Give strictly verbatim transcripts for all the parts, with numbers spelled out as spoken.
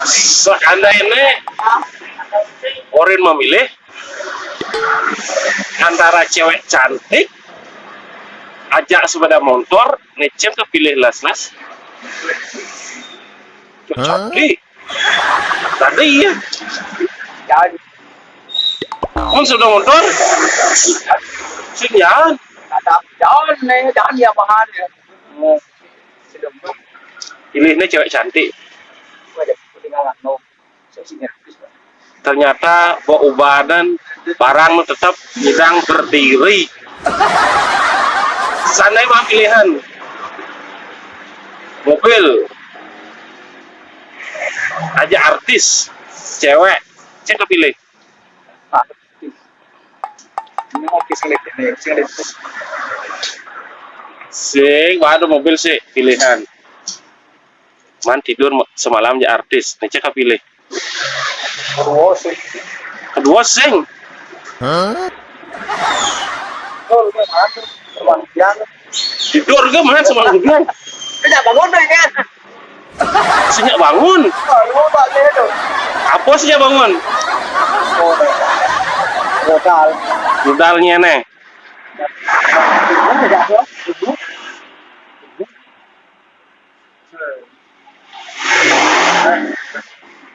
Seandainya Orin memilih antara cewek cantik, ajak sepeda motor, ngecem kepilih las-las. Cantik. Tadi iya. Jangan. Mun sepeda motor, sing jangan. Ada jangan nih, jangan ya mahal ya. Sudah. Pilihnya cewek cantik. Ada ketinggalan no. Ternyata bawa ubanan barang tetap tidak berdiri. Sana emang pilihan mobil aja artis cewek, cek pilih. Ini mau kisah lihat ini, saya lihat. Sing, waduh mobil sih pilihan. Man tidur semalam aja artis, nih cek pilih. Kedua sih. Kedua sing. Hah? Tidur ke mana semalam? Tidak bangun deh kan? Sejak bangun. Apa sejak bangun? Modal. Modalnya nih.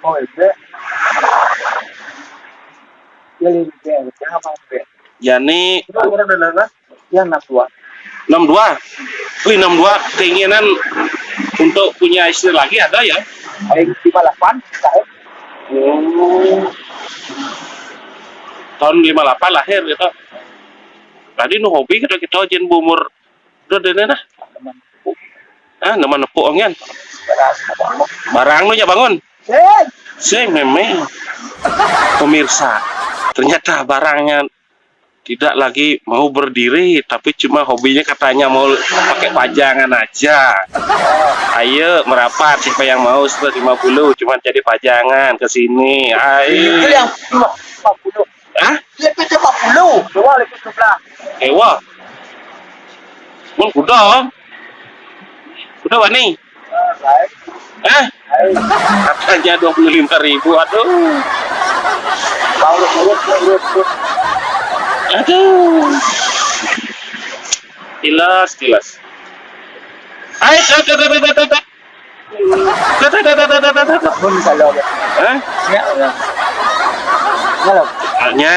Oh, iya. Ya, ini apa, Be? Yani. Itu umur udah lama? Ya, enam dua. Enam dua. Wih, enam dua keinginan untuk punya istri lagi ada ya? Paling lima delapan, saya. Oh. Tahun lima delapan lahir gitu. Tadi nu hobi kita kita jen umur udah dene dah. Ah, nama nepuk angian. Barang nu nya bangun. Sing memang. Pemirsa, ternyata barangnya tidak lagi mau berdiri, tapi cuma hobinya katanya mau pakai pajangan aja. Ayo merapat siapa yang mau seratus lima puluh, cuma jadi pajangan ke sini. Ayo. Itu yang lima puluh. Hah? Lebih lima puluh. Dua lebih sebelah. Ewa. Mun kuda. Kuda wani. Hah? Katanya dua puluh lima ribu, aduh. Aduh. Tilas, tilas. Ayo, ayo, ayo, ayo, ayo, ayo. Ayo, ayo, ayo, ayo, ayo, ayo. Pun kalau. Hah? Ya, ya. Kalau. Nya.